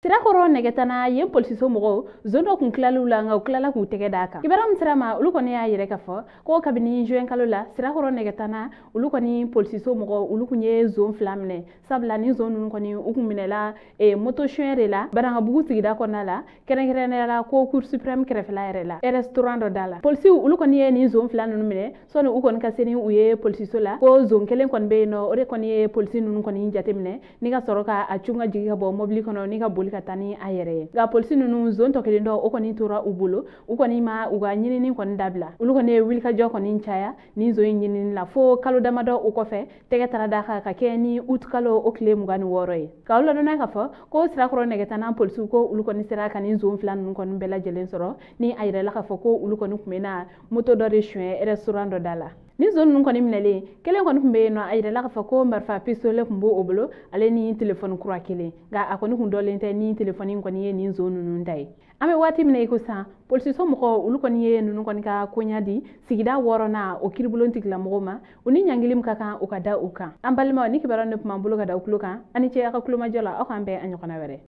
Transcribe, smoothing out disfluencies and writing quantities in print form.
Sirakɔrɔ Nɛgɛtana, yen polisiso mɔgɔw, zon dɔ kun tilal'u la, nka u tilala k'u tɛgɛ d'a kan. Kibaruya min sera ma, olu kɔni y'a yɛrɛ k'a fɔ ko kabini juin kalo la, Sirakɔrɔ Nɛgɛtana, olu kɔni polisiso mɔgɔw, olu kun ye zon 2 minɛ, sabula ni zon ninnu kɔni, u kun minɛla moto suɲɛ de la Banankabugu sigida kɔnɔna la, kɛrɛnkɛrɛnnenya la ko Cour suprême kɛrɛfɛla yɛrɛ la, restaurant dɔ da la. Polisiw, olu kɔni ye nin zon 2 ninnu minɛ sɔni u kɔni ka se ni u ye polisiso la, ko zon kelen kɔni bɛ yen nɔ, o de kɔni ye polisi ninnu kɔni jateminɛ ni ka sɔrɔ ka a cun ka jigin ka bɔ mobili kɔnɔ ni ka boli ka taa ni a yɛrɛ ye. Nka polisi ninnu, zon tɔ kelen dɔ, o kɔni tora u bolo. U kɔni ma u ka ɲinini kɔni dabila. Olu kɔni ye wulikajɔ kɔni caya ni zon in ɲinini la, fo kalo damadɔ o kɔfɛ, tɛgɛ taara d'a kan ka kɛ ni août kalo o tile 26 ye. K'aw ladɔnniya k'a fɔ ko Sirakɔrɔ Nɛgɛtana polisiw ko olu kɔni sera ka nin zon 2 ninnu kɔni bɛɛ lajɛlen sɔrɔ, ni a yirala k'a fɔ ko olu kɔni tun bɛ na moto dɔ de suɲɛ restaurant dɔ da la. Ni zon ninnu kɔni minɛlen, kelen kɔni tun bɛ yen nɔ, a yirala k'a fɔ ko marifa pistolet tun b'o bolo, ale ni telefɔni kura kelen, nka a kɔni kun dɔlen tɛ ni telefɔni kɔni ye nin zon ninnu ta ye. An bɛ waati min na i ko sisan, polisiso mɔgɔw, olu kɔni ye ninnu kɔni ka koɲa di sigida 6nan o kiiribulon tigilamɔgɔw ma, u ni ɲangili min ka kan, u ka da u kan. An balimaw, ni kibaruya ne tun b'an bolo ka da u tulo kan. Ani ce a ka kulomajɔ la. Aw k'an bɛn a ɲɔgɔnna wɛrɛ.